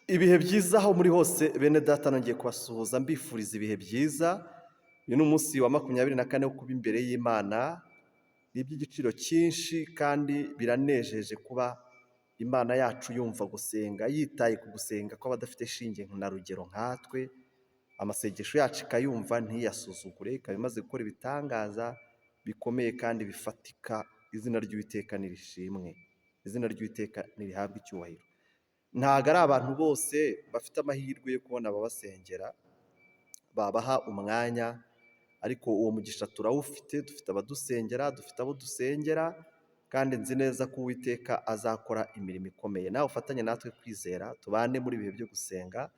Ibihe byiza aho muri hose, bene data, nongeye kubasuhuza mbifuriza ibihe byiza. Uyu ni umunsi wa 24 wo kuba imbere y'Imana. Ni iby'igiciro cyinshi kandi biranejeje kuba Imana yacu yumva gusenga, yitaye ku gusenga kw'abadafite shinge na rugero nkatwe, amasengesho yacu ikayumva ntiyasuzugure, ikaba imaze gukora ibitangaza bikomeye kandi bifatika. Izina ry'Uwiteka nirishimwe, izina ry'Uwiteka nirihabwe icyubahiro. Ntabwo ari abantu bose bafite amahirwe yo kubona ababasengera babaha umwanya, ariko uwo mugisha turawufite. Dufite abadusengera, dufite abo dusengera, kandi nzi neza ko Uwiteka azakora imirimo ikomeye. Nawe ufatanye natwe kwizera, tubane muri ibihe byo gusenga,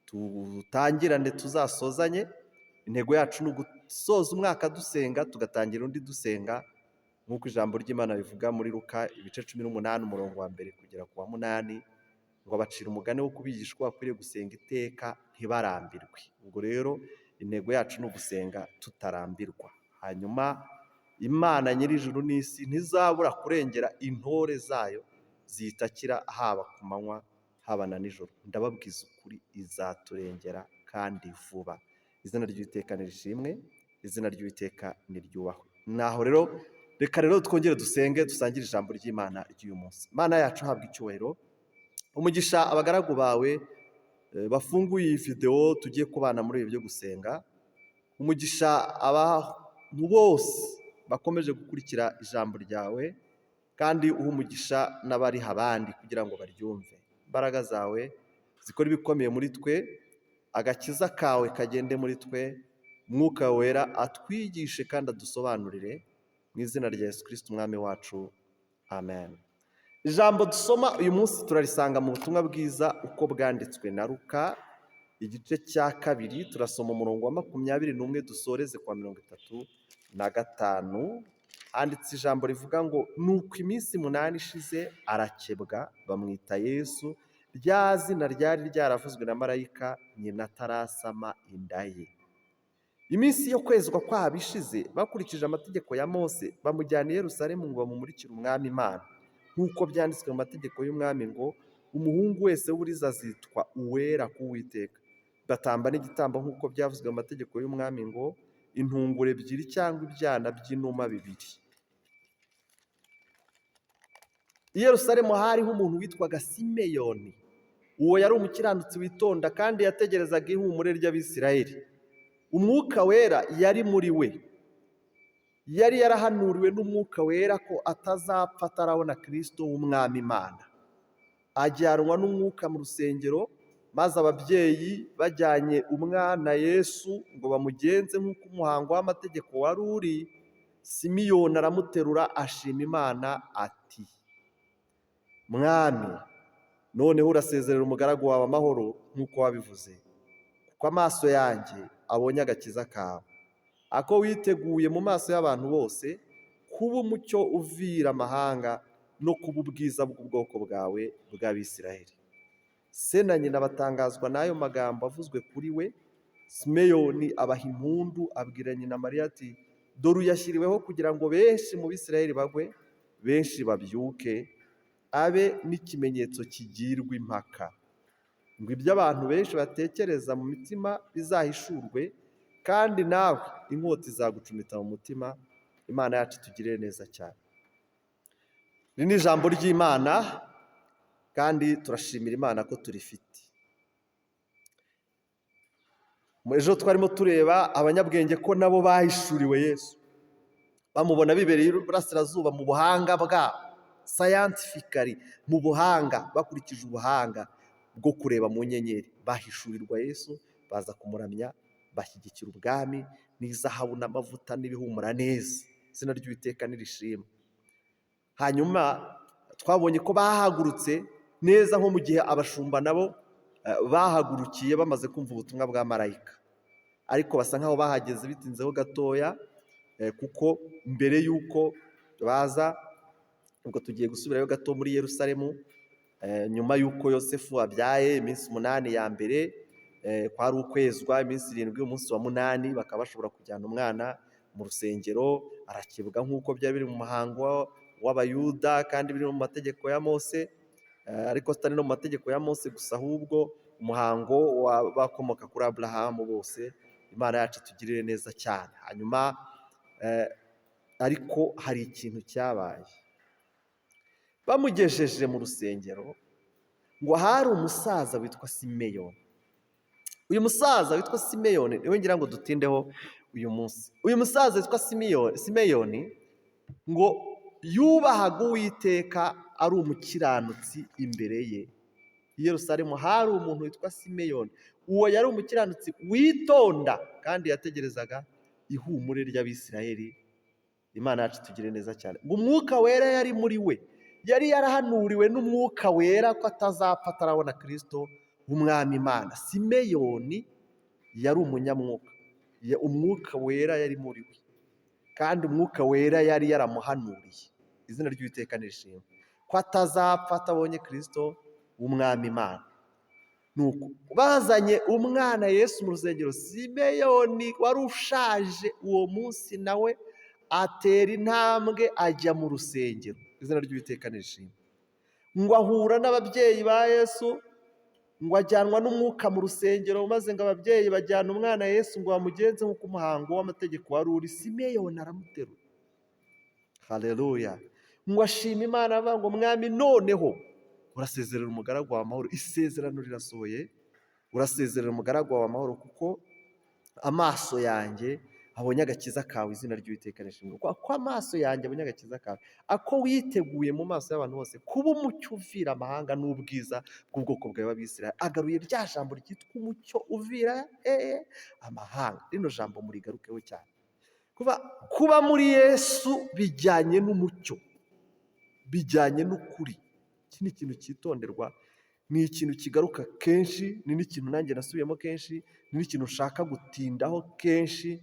tutangirane tuzasozanye. Intego yacu ni ugusoza umwaka dusenga, tugatangira undi dusenga, nk'uko ijambo ry'Imana rivuga muri Luka ibice 18, umurongo wa 1 kugera ku wa 8, ngo abacira umugani wo kubigisha uko bakwiriye gusenga iteka ntibarambirwe. Ubwo rero intego yacu ni ugusenga tutarambirwa. Hanyuma Imana nyir'ijuru n'isi ntizabura kurengera intore zayo ziyitakira, haba ku manywa haba na nijoro. Ndababwiza ukuri, izaturengera kandi vuba. Izina ry'Uwiteka nirishimwe, izina ry'Uwiteka niryubahwe. Naho rero reka rero twongere dusenge, dusangire ijambo ry'Imana ry'uyu munsi. Imana yacu, habwa icyubahiro, umugisha abagaragu bawe bafunguye iyi videwo tugiye kubana muri ibi byo gusenga, umugisha abantu bose bakomeje gukurikira ijambo ryawe, kandi uha umugisha n'abariha abandi kugira ngo baryumve. Imbaraga zawe zikora ibikomeye muri twe, agakiza kawe kagende muri twe, Mwuka Wera atwigishe kandi adusobanurire, mu izina rya Yesu Kristo Umwami wacu, amen. Ijambo dusoma uyu munsi turarisanga mu butumwa bwiza uko bwanditswe na Luka, igice cya 2, turasoma umurongo wa 21 dusoreze kwa 35. Handitse ijambo rivuga ngo: "Nuko iminsi 8 ishize arakebwa, bamwita Yesu, rya zina ryari ryaravuzwe na marayika nyina atarasama inda ye." Iminsi yo kwezwa kwabo ishize, bakurikije amategeko ya Mose, bamujyana i Yerusalemu ngo bamumurikire Umwami Imana, nk'uko byanditswe mu mategeko y'Umwami ngo: "Umuhungu wese w'uburiza azitwa uwera ku Uwiteka." Batamba n'igitambo nk'uko byavuzwe mu mategeko y'Umwami ngo: "Intungura ebyiri cyangwa ibyana by'inuma bibiri." I Yerusalemu hariho umuntu witwaga Simeyoni. Uwo yari umukiranutsi witonda kandi yategerezaga ihumure ry'Abisirayeli. Umwuka Wera yari muri we. Yari yarahanuriwe n'Umwuka Wera ko atazapfa atarabona Kristo w'Umwami Imana. Ajyanwa n'Umwuka mu rusengero, maze ababyeyi bajyanye umwana Yesu ngo bamugenze nk'uko umuhango w'amategeko wari uri, Simiyoni aramuterura ashima Imana ati: "Mwami, noneho urasezerera umugaragu wawe amahoro nk'uko wabivuze, kuko amaso yanjye abonye agakiza kawe, ako witeguye mu maso y'abantu bose, kuba umucyo uvira amahanga no kuba ubwiza bw'ubwoko bwawe bw'Abisirayeli." Se na nyina batangazwa n'ayo magambo avuzwe kuri we. Simeyoni abaha impundu, abwira nyina Mariya ati: "Dore uyashyiriweho kugira ngo benshi mu Bisirayeli bagwe, benshi babyuke, abe n'ikimenyetso kigirwa impaka, ngo ibyo abantu benshi batekereza mu mitima bizahishurwe, kandi nawe inkota izagucumita mu mutima." Imana yacu itugirire neza cyane. Iri ni ijambo ry'Imana kandi turashimira Imana ko turifite. Ejo twarimo tureba abanyabwenge ko nabo bahishuriwe Yesu, bamubona bibereye iburasirazuba mu buhanga bwabo, scientifically, mu buhanga, bakurikije ubuhanga bwo kureba mu nyenyeri, bahishurirwa Yesu, baza kumuramya, bashyigikira ubwami n'izahabu n'amavuta n'ibihumura neza. Izina ry'Uwiteka nirishimwe. Hanyuma twabonye ko bahagurutse neza nko mu gihe abashumba nabo bahagurukiye bamaze kumva ubutumwa bwa marayika, ariko basa nkaho bahageze bitinzeho gatoya, kuko mbere y'uko baza, ubwo tugiye gusubirayo gato muri Yerusalemu, nyuma y'uko Yosefu abyaye, iminsi 8 ya mbere kwari ukwezwa, iminsi 7, umunsi wa 8 bakaba bashobora kujyana umwana mu rusengero, arakebwa nk'uko byari biri mu muhango w'Abayuda kandi biri mu mategeko ya Mose. Ariko atari no mu mategeko ya Mose gusa, ahubwo umuhango w'abakomoka kuri Aburahamu bose. Imana yacu itugirire neza cyane. Hanyuma ariko hari ikintu cyabaye, bamugejeje mu rusengero ngo hari umusaza witwa Simeyoni. Uyu musaza witwa Simeyoni niwe ngira ngo dutindeho uyu munsi. Uyu musaza witwa Simeyoni ngo yubahaga Uwiteka, ari umukiranutsi imbere ye. I Yerusalemu hari umuntu witwa Simeyoni, uwo yari umukiranutsi witonda kandi yategerezaga ihumure ry'Abisirayeli. Imana yacu itugire neza cyane. Ngo Umwuka Wera yari muri we, yari yarahanuriwe n'Umwuka Wera ko atazapfa atarabona Kirisito w'Umwami Imana. Simeyoni yari umunyamwuka, Umwuka Wera yari muri we, kandi Umwuka Wera yari yaramuhanuriye, izina ry'Uwiteka nirishimwe, ko atazapfa atabonye Kirisito w'Umwami Imana. Nuko bazanye umwana Yesu mu rusengero, Simeyoni wari ushaje uwo munsi nawe atera intambwe ajya mu rusengero, izina ry'Uwiteka nirishimwe. Ngo ahura n'ababyeyi ba Yesu, ngo ajyanwa n'Umwuka mu rusengero, maze ngo ababyeyi bajyana umwana Yesu ngo bamugenze nk'uko umuhango w'amategeko wari uri. Simeyoni aramuterura, haleluya! Ngo ashima Imana avuga ngo: "Mwami, noneho urasezerera umugaragu wawe amahoro, isezerano rirasohoye, urasezerera umugaragu wawe amahoro, kuko amaso yanjye abonye agakiza kawe." Izina ry'Uwiteka rishimwe. Ko amaso yanjye abonye agakiza kawe, ako witeguye mu maso y'abantu bose, kuba umucyo uvira amahanga n'ubwiza bw'ubwoko bwawe bw'Abisirayeli. Agaruye rya jambo ryitwa umucyo uvira amahanga. Rino jambo murigarukeho cyane. Kuba muri Yesu bijyanye n'umucyo, bijyanye n'ukuri. Iki ni ikintu cyitonderwa, ni ikintu kigaruka kenshi, ni n'ikintu nanjye nasubiyemo kenshi, ni n'ikintu ushaka gutindaho kenshi: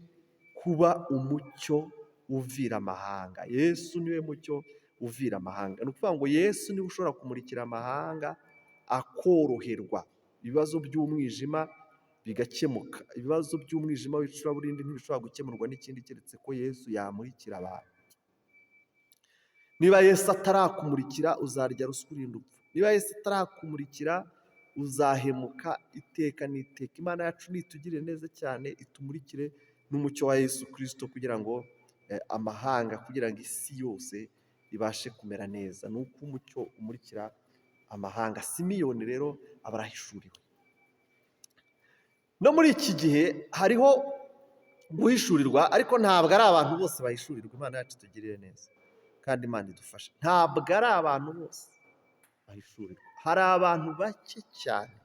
kuba umucyo uvira amahanga. Yesu niwe mucyo uvira amahanga. Ni ukuvuga ngo Yesu niwe ushobora kumurikira amahanga akoroherwa, ibibazo by'umwijima bigakemuka. Ibibazo by'umwijima w'icuraburindi ntibishobora gukemurwa n'ikindi keretse ko Yesu yamurikira abantu. Niba Yesu atarakumurikira, uzarya ruswa urinda upfa. Niba Yesu atarakumurikira, uzahemuka iteka n'iteka. Imana yacu nitugirire neza cyane, itumurikire n'umucyo wa Yesu Kirisito, kugira ngo amahanga, kugira ngo isi yose ibashe kumera neza. Ni uko umucyo umurikira amahanga. Simiyoni rero aba arahishuriwe. No muri iki gihe hariho guhishurirwa, ariko ntabwo ari abantu bose bahishurirwa. Imana yacu itugirire neza kandi Imana idufashe. Ntabwo ari abantu bose bahishurirwa, hari abantu bake cyane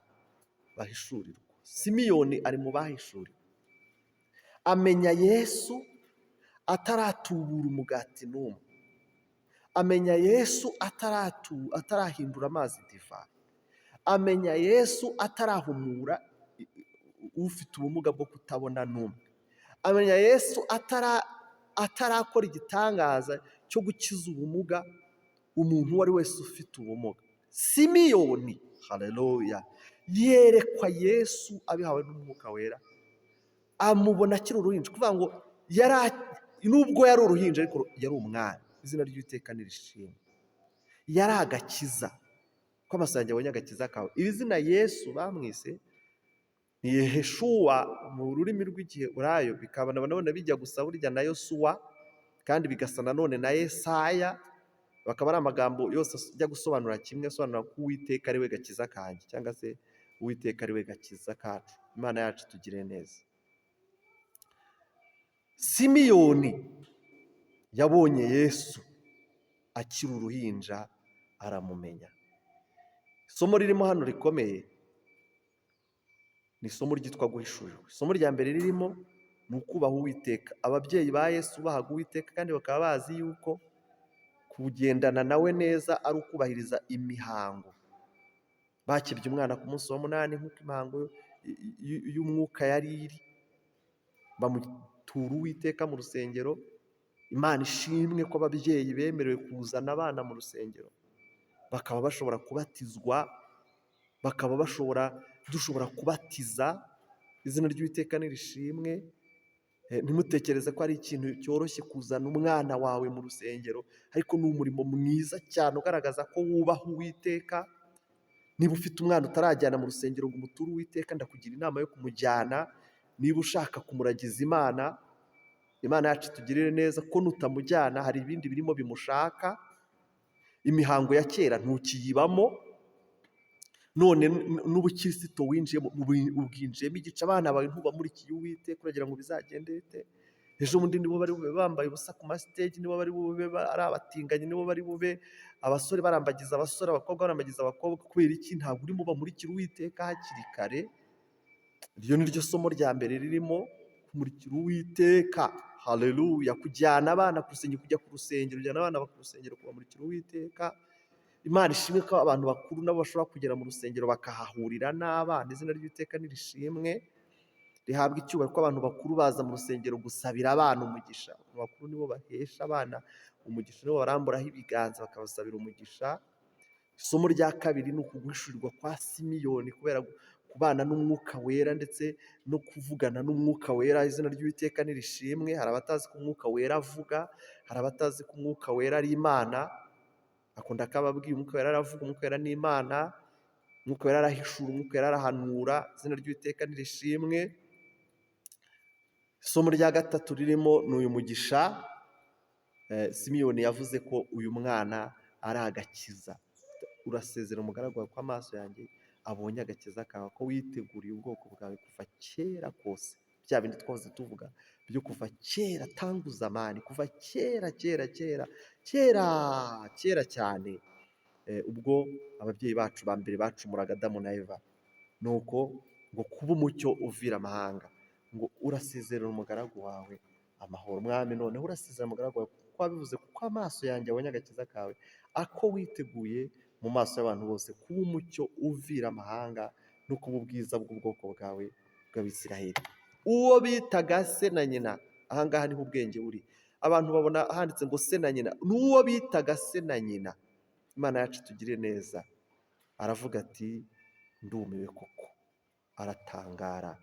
bahishurirwa. Simiyoni ari mu bahishuriwe, amenya Yesu ataratubura umugati n'umwe, amenya Yesu atarahindura amazi divayi, amenya Yesu atarahumura ufite ubumuga bwo kutabona n'umwe, amenya Yesu atarakora igitangaza cyo gukiza ubumuga umuntu uwo ari wese ufite ubumuga. Simiyoni, haleluya, yerekwa Yesu abihawe n'Umwuka Wera, amubona akiri uruhinja. Kuvuga ngo nubwo yari uruhinja, ariko yari umwana. Izina ry'Uwiteka nirishimwe. Yari agakiza, ko amaso yanjye abonye agakiza kawe. Iri zina Yesu bamwise ni Yeheshuwa mu rurimi rw'Igiheburayo, bikaba nanone bijya gusa burya na Yosuwa, kandi bigasa nanone na Yesaya, bakaba ari amagambo yose ajya gusobanura kimwe, asobanura ko Uwiteka ari we gakiza kanjye, cyangwa se Uwiteka ari we gakiza kacu. Imana yacu tugire neza. Simiyoni yabonye Yesu akiri uruhinja, aramumenya. Isomo ririmo hano rikomeye ni isomo ryitwa guhishurirwa. Isomo rya mbere ririmo ni ukubaha Uwiteka. Ababyeyi ba Yesu bubahaga Uwiteka, kandi bakaba bazi yuko kugendana nawe neza ari ukubahiriza imihango. Bakebye umwana ku munsi wa munani nk'uko imihango y'umwuka yari iri, bamutura Uwiteka mu rusengero. Imana ishimwe ko ababyeyi bemerewe kuzana abana mu rusengero, bakaba bashobora kubatizwa, bakaba bashobora dushobora kubatiza. Izina ry'Uwiteka nirishimwe. Ntimutekereze ko ari ikintu cyoroshye kuzana umwana wawe mu rusengero, ariko ni umurimo mwiza cyane ugaragaza ko wubaha Uwiteka. Niba ufite umwana utarajyana mu rusengero ngo umuture Uwiteka, ndakugira inama yo kumujyana. Niba ushaka kumuragiza Imana, Imana yacu itugirire neza, ko nutamujyana hari ibindi birimo bimushaka. Imihango ya kera ntukiyibamo, none n'ubukirisito winjiyemo ubwinjiyemo igice. Abana bawe ntubamurikiye Uwiteka, uragira ngo bizagende bite? Ejo bundi nibo bari bube bambaye ubusa ku masiteji, nibo bari bube ari abatinganyi, nibo bari bube abasore barambagiza abasore, abakobwa barambagiza abakobwa. Kubera iki? Ntabwo urimo bamurikira Uwiteka hakiri kare. Iryo ni ryo somo rya mbere ririmo kumurikira Uwiteka. Haleluya! Kujyana abana ku rusengero, kujya ku rusengero, kujyana abana ku rusengero kubamurikira Uwiteka. Imana ishimwe ko abantu bakuru nabo bashobora kugera mu rusengero bakahahurira n'abana. Izina ry'Uwiteka nirishimwe, rihabwa icyubahiro, ko abantu bakuru baza mu rusengero gusabira abana umugisha. Abantu bakuru nibo bahesha abana umugisha, nibo baramburaho ibiganza bakabasabira umugisha. Isomo rya kabiri ni ukuguhishurirwa kwa Simiyoni kubera kubana n'Umwuka Wera ndetse no kuvugana n'Umwuka Wera. Izina ry'Uwiteka nirishimwe. Hari abatazi ko Umwuka Wera avuga, hari abatazi ko Umwuka Wera ari Imana. Akunda kababwiye, Umwuka Wera aravuga, Umwuka Wera ni Imana, Umwuka Wera arahishura, Umwuka Wera arahanura. Izina ry'Uwiteka nirishimwe. Isomo rya gatatu ririmo ni uyu mugisha. Simiyoni yavuze ko uyu mwana ari agakiza. Urasezera umugaragu wawe ko amaso yanjye abonye agakiza kawe, ko witeguriye ubwoko bwawe kuva kera kose. Bya bindi twahoze tuvuga byo kuva kera, tangu zamani, kuva kera kera kera kera kera cyane, ubwo ababyeyi bacu ba mbere bacumuraga, Adamu na Eva. Nuko ngo kuba umucyo uvira amahanga, ngo urasezerera umugaragu wawe amahoro. Mwami, noneho urasezerera umugaragu wawe kuko wabivuze, kuko amaso yanjye abonye agakiza kawe, ako witeguye mu maso y'abantu bose, kuba umucyo uvira amahanga no kuba ubwiza bw'ubwoko bwawe bw'Abisiraheli. Uwo bitaga se na nyina, ahangaha niho ubwenge buri. Abantu babona handitse ngo se na nyina, n'uwo bitaga se na nyina, Imana yacu itugirire neza, aravuga ati ndumiwe koko, aratangara.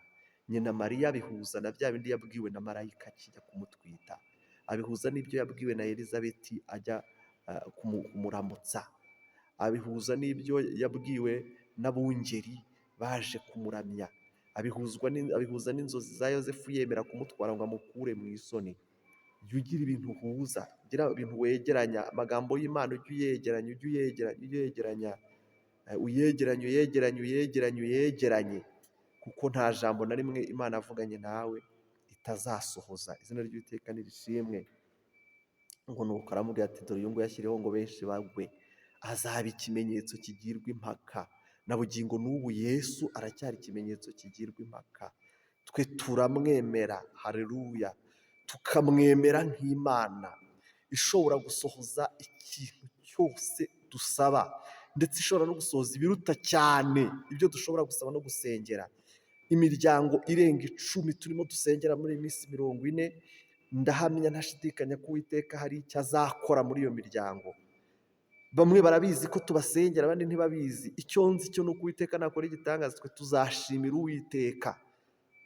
Nyina Mariya abihuza na bya bindi yabwiwe na marayika akijya kumutwita, abihuza n'ibyo yabwiwe na Elizabeti ajya kumuramutsa, abihuza n'ibyo yabwiwe n'abungeri baje kumuramya, abihuza n'inzozi za Yozefu yemera kumutwara ngo amukure mu isoni. Jya ugira ibintu uhuza, gira ibintu wegeranya, amagambo y'Imana ujye uyegeranya, ujye uyegeranya, ujye uyegeranya, uyegeranye, uyegeranye, uyegeranye, uyegeranye, kuko nta jambo na rimwe Imana yavuganye nawe itazasohoza. Izina ry'Uwiteka nirishimwe. Ngo nuko aramubwira ati dore uyu nguyu yashyiriweho ngo benshi bagwe, azaba ikimenyetso kigirwa impaka. Na bugingo n'ubu Yesu aracyari ikimenyetso kigirwa impaka. Twe turamwemera, haleluya, tukamwemera nk'Imana ishobora gusohoza ikintu cyose dusaba, ndetse ishobora no gusohoza ibiruta cyane ibyo dushobora gusaba no gusengera. Imiryango irenga 10 turimo dusengera muri iyi minsi 40, ndahamya ntashidikanya ko Uwiteka hari icyo azakora muri iyo miryango. Bamwe barabizi ko tubasengera, abandi ntibabizi. Icyo nzi cyo ni uko Uwiteka nakora igitangaza, twe tuzashimira Uwiteka.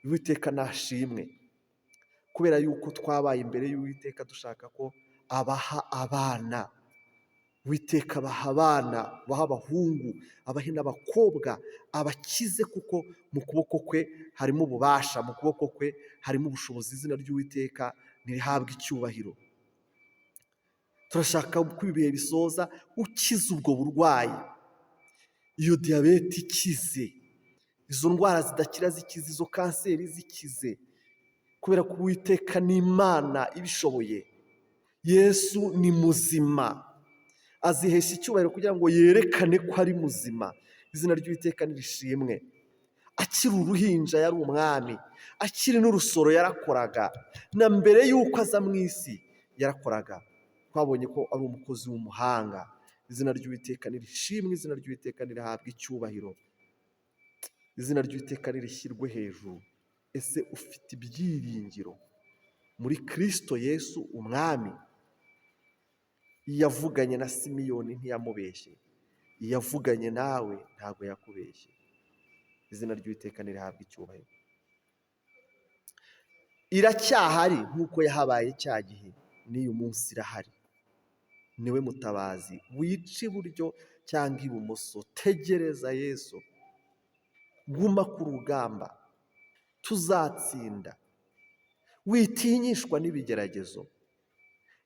Uwiteka nashimwe kubera yuko twabaye imbere y'Uwiteka dushaka ko abaha abana. Uwiteka abaha abana, abaha abahungu, abahe n'abakobwa, abakize, kuko mu kuboko kwe harimo ububasha, mu kuboko kwe harimo ubushobozi. Izina ry'Uwiteka ntirihabwe icyubahiro. Turashaka ko ibi bihe bisoza ukize ubwo burwayi, iyo diyabete ikize, izo ndwara zidakira zikize, izo kanseri zikize, kubera ko Uwiteka ni Imana ibishoboye. Yesu ni muzima, azihesha icyubahiro kugira ngo yerekane ko ari muzima. Izina ry'Uwiteka nirishimwe. Akiri uruhinja yari umwami, akiri n'urusoro yarakoraga, na mbere y'uko aza mu isi yarakoraga. Twabonye ko ari umukozi w'umuhanga. Izina ry'Uwiteka nirishimwe, izina ry'Uwiteka nirihabwe icyubahiro, izina ry'Uwiteka nirishyirwe hejuru. Ese ufite ibyiringiro muri Kristo Yesu umwami? Yavuganye na Simiyoni ntiyamubeshye, yavuganye nawe ntabwo yakubeshye. Izina ry'Uwiteka nirihabwe icyubahiro. Iracyahari nk'uko yahabaye cya gihe, n'uyu munsi irahari. Niwe mutabazi. Wica iburyo cyangwa ibumoso, tegereza Yesu, guma ku rugamba, tuzatsinda. Witinyishwa n'ibigeragezo.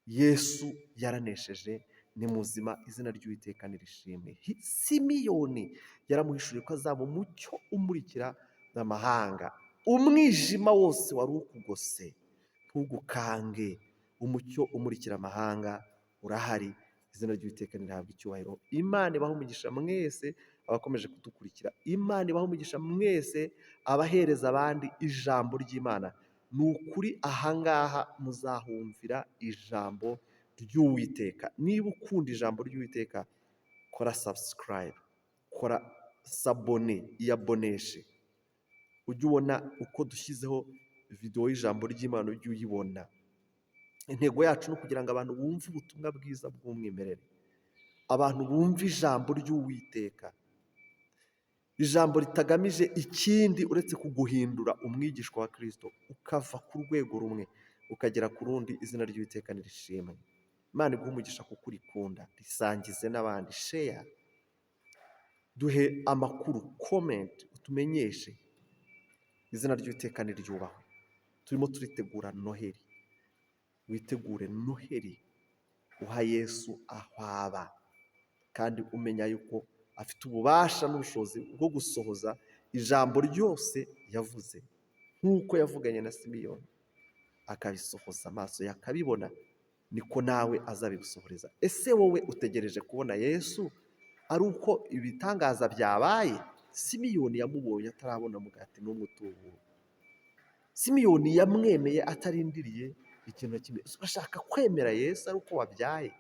Yesu yaranesheje, ni muzima, izina ry'Uwiteka nirishimwe. Simiyoni yaramuhishuriye ko azaba umucyo umurikira amahanga. Umwijima wose wari ukugose ntugukange, umucyo umurikira amahanga urahari, izina ry'Uwiteka nirihabwe icyubahiro. Imana ibahe umugisha mwese abakomeje kudukurikira, Imana ibahe umugisha mwese abahereza abandi ijambo ry'Imana. Ni ukuri ahangaha muzahumvira ijambo ry'Uwiteka. Niba ukunda ijambo ry'Uwiteka, kora subscribe, kora s'abonner, iyaboneshe, ujye ubona uko dushyizeho videwo y'ijambo ry'Imana, ujye uyibona. Intego yacu ni ukugira ngo abantu bumve ubutumwa bwiza bw'umwimerere, abantu bumve ijambo ry'Uwiteka, ijambo ritagamije ikindi uretse kuguhindura umwigishwa wa Kirisito, ukava ku rwego rumwe ukagera ku rundi. Izina ry'Uwiteka nirishimwe. Imana iguhe umugisha kuko urikunda, risangize n'abandi, share, duhe amakuru, comment, utumenyeshe. Izina ry'Uwiteka niryubahwe. Turimo turitegura Noheli, witegure Noheli uha Yesu aho aba, kandi umenya yuko afite ububasha n'ubushobozi bwo gusohoza ijambo ryose yavuze, nk'uko yavuganye na Simiyoni akabisohoza, amaso ye akabibona, niko nawe azabigusohoreza. Ese wowe utegereje kubona Yesu ari uko ibitangaza byabaye? Simiyoni yamubonye atarabona umugati n'umwe utubuwe. Simiyoni yamwemeye atarindiriye ikintu na kimwe. Urashaka kwemera Yesu ari uko wabyaye?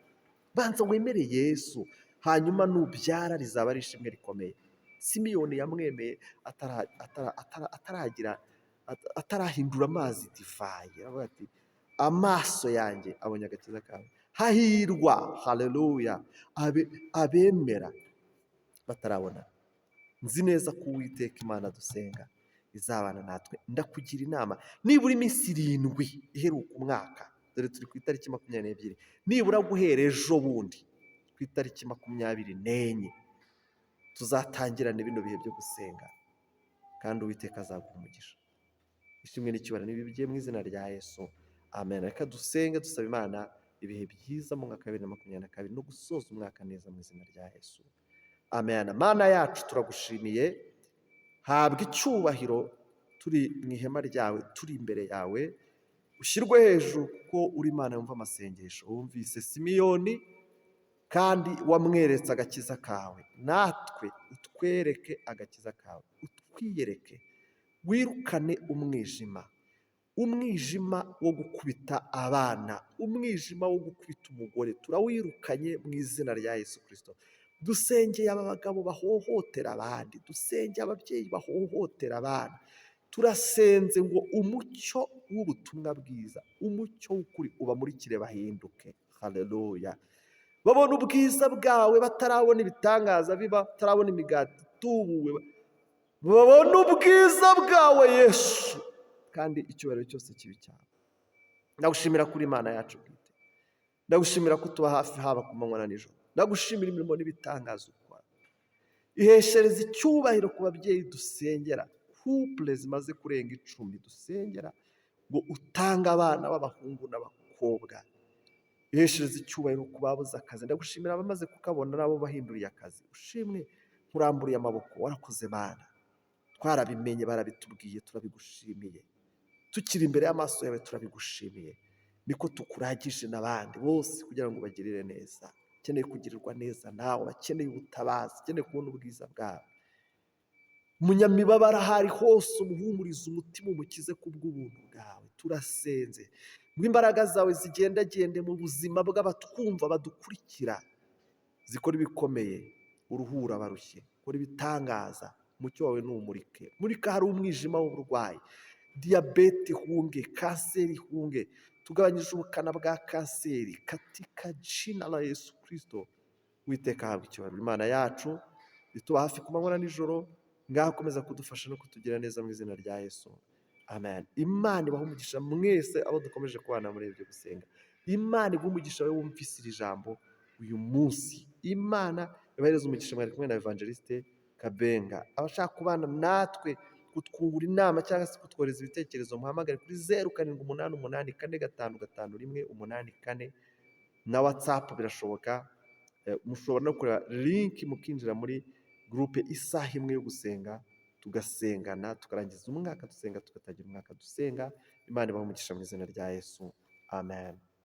Banza wemere Yesu, hanyuma nubyara rizaba ari ishimwe rikomeye. Simiyoni yamwemeye ataragira, atarahindura amazi divayi. Aravuga ati: "Amaso yanjye abonye agakiza kawe." Hahirwa, haleluya, abemera batarabona. Nzi neza ko Uwiteka Imana dusenga izabana natwe. Ndakugira inama, nibura iminsi 7 iheruka umwaka, dore turi ku itariki 22, nibura guhera ejo bundi ku itariki 24 tuzatangirane bino bihe byo gusenga, kandi Uwiteka azaguha umugisha. Ishimwe n'icyubahiro nibibe mu izina rya Yesu, amen. Reka dusenge dusaba Imana ibihe byiza mu mwaka wa 2022 no gusoza umwaka neza mu izina rya Yesu, amen. Mana yacu, turagushimiye, habwa icyubahiro. Turi mu ihema ryawe, turi imbere yawe, ushyirwe hejuru kuko uri Imana yumva amasengesho. Wumvise Simiyoni kandi wamweretse agakiza kawe, natwe utwereke agakiza kawe, utwiyereke, wirukane umwijima, umwijima wo gukubita abana, umwijima wo gukubita umugore, turawirukanye mu izina rya Yesu Kirisito. Dusengeye aba bagabo bahohotera abandi, dusengeye ababyeyi bahohotera abana. Turasenze ngo umucyo w'ubutumwa bwiza, umucyo w'ukuri ubamurikire, bahinduke. Haleluya! Babona ubwiza bwawe batarabona ibitangaza biba, batarabona imigati itubuwe, babona ubwiza bwawe Yesu, kandi icyubahiro cyose kibe icyawe. Ndagushimira kuri Imana yacu bwite, ndagushimira ko utuba hafi haba ku manywa na nijoro, ndagushimira imirimo n'ibitangaza ukora. Iheshereza icyubahiro ku babyeyi dusengera, couple zimaze kurenga 10 dusengera ngo utange abana b'abahungu n'abakobwa. Iheshereza icyubahiro ku babuze akazi, ndagushimira abamaze kukabona n'abo bahinduriye akazi. Ushimwe, nkuramburiye amaboko, warakoze Mana. Twarabimenye, barabitubwiye, turabigushimiye. Tukiri imbere y'amaso yawe turabigushimiye, niko tukuragije n'abandi bose kugira ngo ubagirire neza. Ukeneye kugirirwa neza nawe, bakeneye ubutabazi, ukeneye kubona ubwiza bwawe. Umunyamibabaro aho ari hose umuhumurize umutima, umukize kubw'ubuntu bwawe. Turasenze ngo imbaraga zawe zigendagende mu buzima bw'abatwumva, badukurikira, zikora ibikomeye, uruhura abarushye, ukora ibitangaza, umucyo wawe numurike. Murika hari umwijima w'uburwayi, diyabete ihunge, kanseri ihunge, tugabanyije ubukana bwa kanseri katika jina la Yesu Kirisito. Uwiteka ahabwa icyubahiro. Imana yacu ituba hafi ku manywa na nijoro, ngaho akomeza kudufasha no kutugira neza mu izina rya Yesu, amen. Imana ibahe umugisha mwese abo dukomeje kubana muri ibyo gusenga. Imana iguhe umugisha wowe wumvise iri jambo. uyu munsi. Imana ibahereze umugisha. Mwari kumwe na Evangeliste Kabenga. Abashaka kubana natwe, kutwungura inama cyangwa se kutwohereza ibitekerezo, muhamagare kuri 0788455184 na WhatsApp birashoboka. Mushobora no kureba link mukinjira muri groupe isaha imwe yo gusenga, tugasengana, tukarangiza umwaka dusenga, tugatangira umwaka dusenga. Imana ibahe umugisha mu izina rya Yesu, amen.